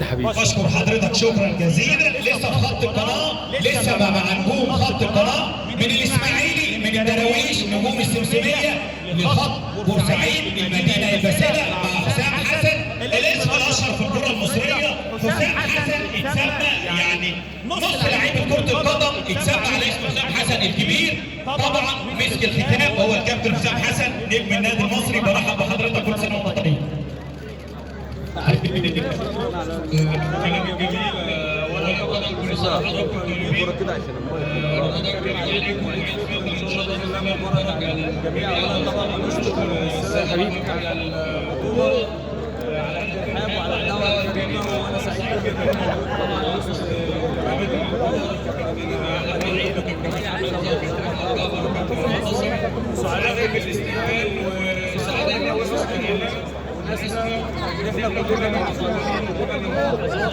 حبيبي. بشكر حضرتك شكرا جزيلا. لسه في خط القناه، لسه مع نجوم خط القناه من الاسماعيلي، من الدراويش، نجوم السمسميه لخط بورسعيد المدينة الباسله مع حسام حسن، الاسم الاشهر في الكره المصرية. حسام حسن اتسمى، يعني نص لعيبة كره القدم اتسمى على اسم حسام حسن الكبير. طبعا مسك الختام هو الكابتن حسام حسن نجم النادي المصري. برحب بحضرتك، كل سنة وانت طيب. كلام الجميل. وانا طبعا كل سنة وحضراتكم طيبين، رمضان كريم عليكم وعيد فطر ان شاء الله باذن الله مبارك على الجميع. اولا طبعا بنشكر السادة حبيبي على البطوله، على الرحاب وعلى الدعوة الكريمه، وانا سعيد جدا طبعا. سعداء بالاستقبال وسعداء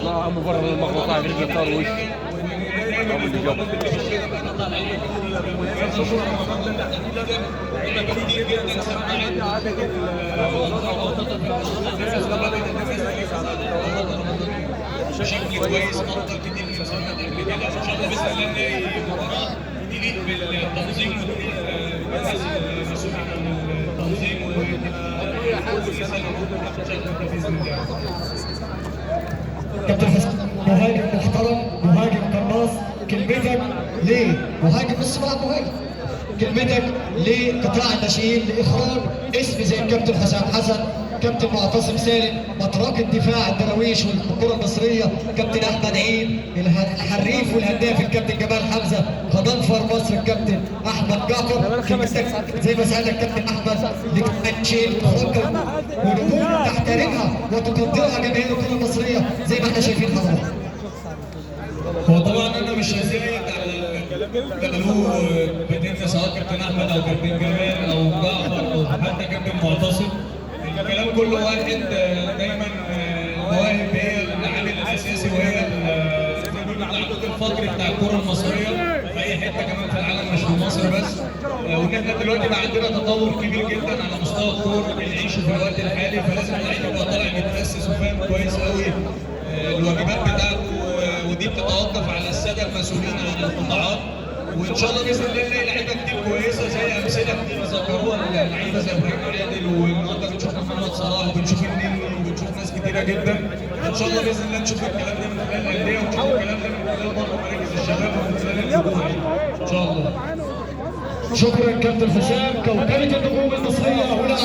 لا مبرر المغلوطة رجل صار وش اللي جاب. بشكل كويس افضل كتير من سنوات قبل كده. ان شاء الله باذن الله نلاقي مباراة تليق بالتنظيم وتليق بالناس المسؤولين عن التنظيم، وتبقى كل سنة باذن الله. كابتن حسام، مهاجم محترم، مهاجم قناص، كلمتك ليه؟ مهاجم نص ملعب، مهاجم، كلمتك لقطاع الناشئين لاخراج اسم زي الكابتن حسام حسن، كابتن معتصم سالم، مطرقة الدفاع الدراويش والكرة المصرية، كابتن أحمد عيد، الحريف والهداف الكابتن جمال حمزة، غضنفر مصر الكابتن أحمد جعفر. كلمتك زي ما سألك كابتن أحمد للناشئين ونجوم تحترمها وتقدرها جماهير الكرة المصرية زي ما احنا شايفين حضرتك. هو طبعا انا مش هزايد على الكلام اللي قالوه بدينا، سواء كابتن احمد او كابتن جمال او جعفر او حتى كابتن معتصم، الكلام كله واحد. دايما المواهب هي العامل الاساسي وهي زي ما بيقولوا العمود الفقري بتاع الكره المصرية في اي حتة كمان في العالم، مش في مصر بس. وان احنا دلوقتي بقى عندنا تطور كبير جدا على مستوى الكورة بنعيشه في الوقت الحالي، فلازم اللعيب يبقى طالع متاسس وفاهم كويس قوي الواجبات بتاعته، ودي بتتوقف على السادة المسؤولين عن القطاعات. وان شاء الله باذن الله نلاقي لعيبة كتير كويسة زي امثلة كتير ذكروها، اللعيبة زي ابراهيم عادل، والنهارده بنشوف محمد صلاح وبنشوف النني وبنشوف ناس كتيرة جدا. ان شاء الله باذن الله نشوف الكلام ده من خلال الاندية ونشوف الكلام ده من خلال برضه مراكز الشباب ومن خلال النجوم ان شاء الله. شكرا كابتن حسام. كوكبة النجوم المصرية هنا.